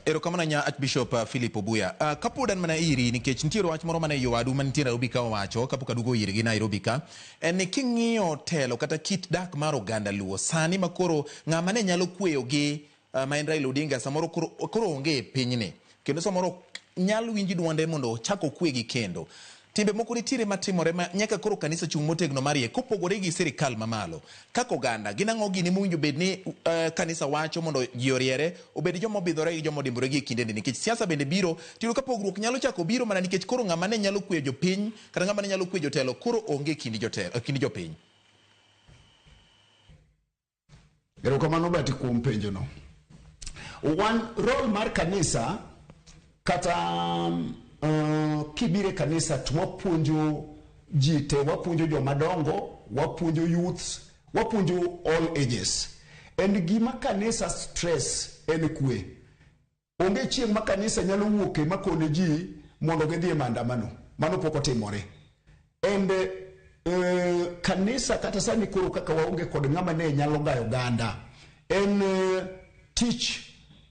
Erokamano ahinya Archbishop Philip Obuya. Kapod an mana iri nikech nitiere wach moro mane jowadu mantie Nairobi ka owacho kapok aduogo irgi Nairobi ka en ni king'iyo telo kata kit dak mar oganda Luo sani ma koro ng'ama ne nyalo kweyogi ma en Raila Odinga samoro koro onge e pinyni kendo samoro ok nyal winj duonde mondo ochak okwegi kendo. Timbe moko nitiere matimore ma nyaka koro kanisa chung' motegno mar iye kopogore gi sirikal mamalo. Kaka oganda, gin ang'o gini mowinjo bed ni kanisa wacho mondo ji oriere, obed joma obidhore gi joma odimbore gi e kindeni nikech siasa bende biro, tiyudo ka pogruok nyalo chako biro mana nikech koro ng'ama ne nyalo kweyo jopiny kata ng'ama ne nyalo kweyo jotelo koro onge e kind jotelo, e kind jopiny. Erokamano Bati kuom penjono. Wan role mar kanisa kata kibiro e kanisa to wapuonjo ji te, wapuonjo joma dongo, wapuonjo youths, wapuonjo all ages. And gima kanisa stress en kwe. Onge chieng' ma kanisa nyalo wuoke ma kone ji mondo gidhi e maandamano. Mano pok otimore. And kanisa kata sani koro kaka waonge kod ng'ama ne nyalo gayo oganda, en tich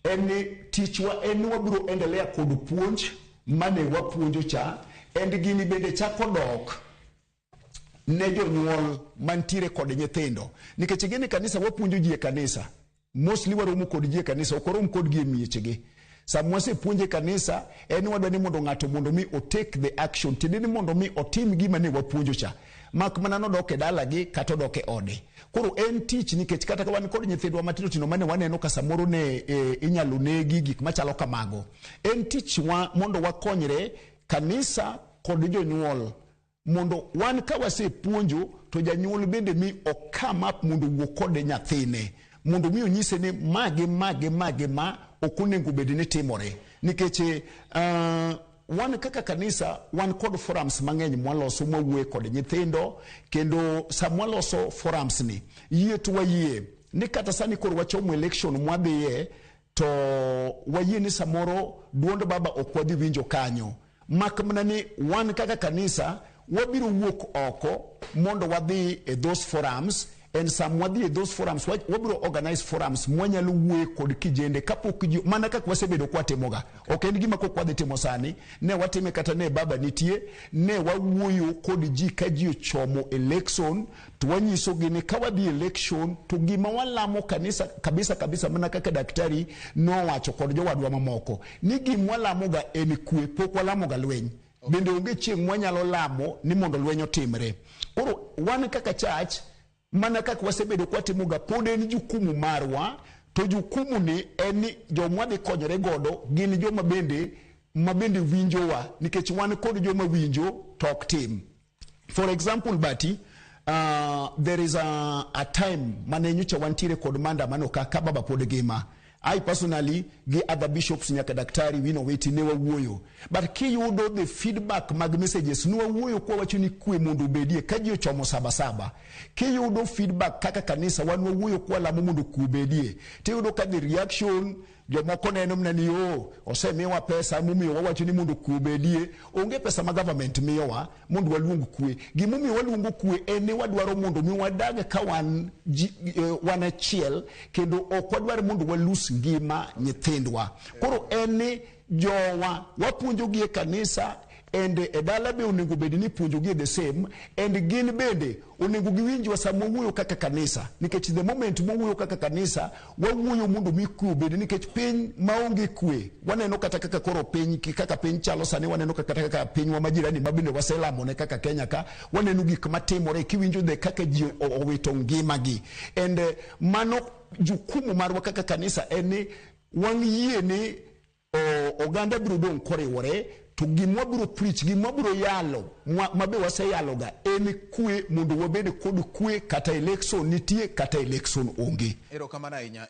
en ni tichwa en ni wabiro endelea kod puonj mane wapuonjo cha, and gini bende chako dok ne jonyuol mantiere kod nyithindo nikech ing'e ni kanisa wapuonjo ji e kanisa mostly waromo kod ji e kanisa ok warom kodgi e miechegi sama wasepuonjo e kanisa en ni wadwa ni mondo ng'ato mondo mi o take the action tiende ni mondo mi otim gima ne wapuonjo cha mak mana nodok e dalagi kata odok e ode koro en tich nikech kata ka wan kod nyithindwa matindo tindo mane waneno ka samoro ne e, inyalo negi gik machalo kamago en tichwa mondo wakonyre kanisa kod jonyuol mondo wan ka wasepuonjo to janyuol bende mi o come up mondo owuo kode nyathine mondo mi onyise ni ma gi ma gi ma gi ma ok onego bed ni timore nikech wan kaka kanisa wan kod forums mang'eny mwaloso mwawuoye kod nyithindo kendo samwaloso forums ni yie to wayie ni kata sani koro wachomo election mwadhiye to wayie ni samoro duond baba ok wadhi winjo kanyo mak mana ni wan kaka kanisa wabiro wuok oko mondo wadhi e those forums and sam wadhi e those forums wabiro organize forums mwanyalo wuoye kod kijende kapok ji mana kaka wasebedo kwatimoga ok en gima kok wadhi timo sani ne watime kata ne baba nitie ne wawuoyo kod ji ka ji ochomo election to wanyisogi ni ka wadhi election to gima walamo kanisa kabisa kabisa mana kaka daktari nowacho kod jowadwa mamoko ni gima walamoga en kwe pok walamoga lweny bende onge chieng' mwanyalo lamo ni mondo lweny otimre koro wan kaka church mana kaka wasebedo kwatimoga pod en jukumu marwa to jukumu ni en ni jomwadhi konyore godo gin joma bende ma bende winjowa nikech wan kod joma winjo to ok tim for example bati there is a time mane nyocha wantiere kod maandamano ka ka baba pod ngima I personally gi other bishops nyaka daktari Wino Weti ne wawuoyo but kiyudo the feedback mag messages ne wawuoyo kwa wacho ni kwe mondo obedie ka ji ochomo saba saba kiyudo feedback kaka kanisa wan wawuoyo kwa lamo mondo kwe obedie tiyudo ka the reaction jomoko neno mana ni o osemiwa pesa momiyo wawacho ni mondo kwe obedie onge pesa ma government miyowa mondo waluong kwe gimomiyo waluongo kwe en ni wadwaro mondo mi wadag ka wan, ji, wan achiel kendo ok wadwar mondo walus ngima nyithindwa koro en ni jowa wapuonjogi e kanisa and e dala be onego bed ni puonjogi e the same and gin bende onego giwinjwa sama wawuoyo kaka kanisa nikech the moment mwawuoyo kaka kanisa wawuoyo mondo mi kwe obed nikech piny maonge kwe waneno kata kaka koro piny kaka piny chalo sani waneno kata kaka pinywa majirani ma bende waselamone kaka Kenya ka waneno gik matimore kiwinjo the kaka ji owito ngimagi and mano jukumu marwa kaka kanisa en ni wang'yie ni oganda biro dong' koriwore to gima wabiro preach gima wabiro yalo ma be waseyaloga en kwe mondo wabed kod kwe kata election nitie kata election onge. Erokamano ahinya.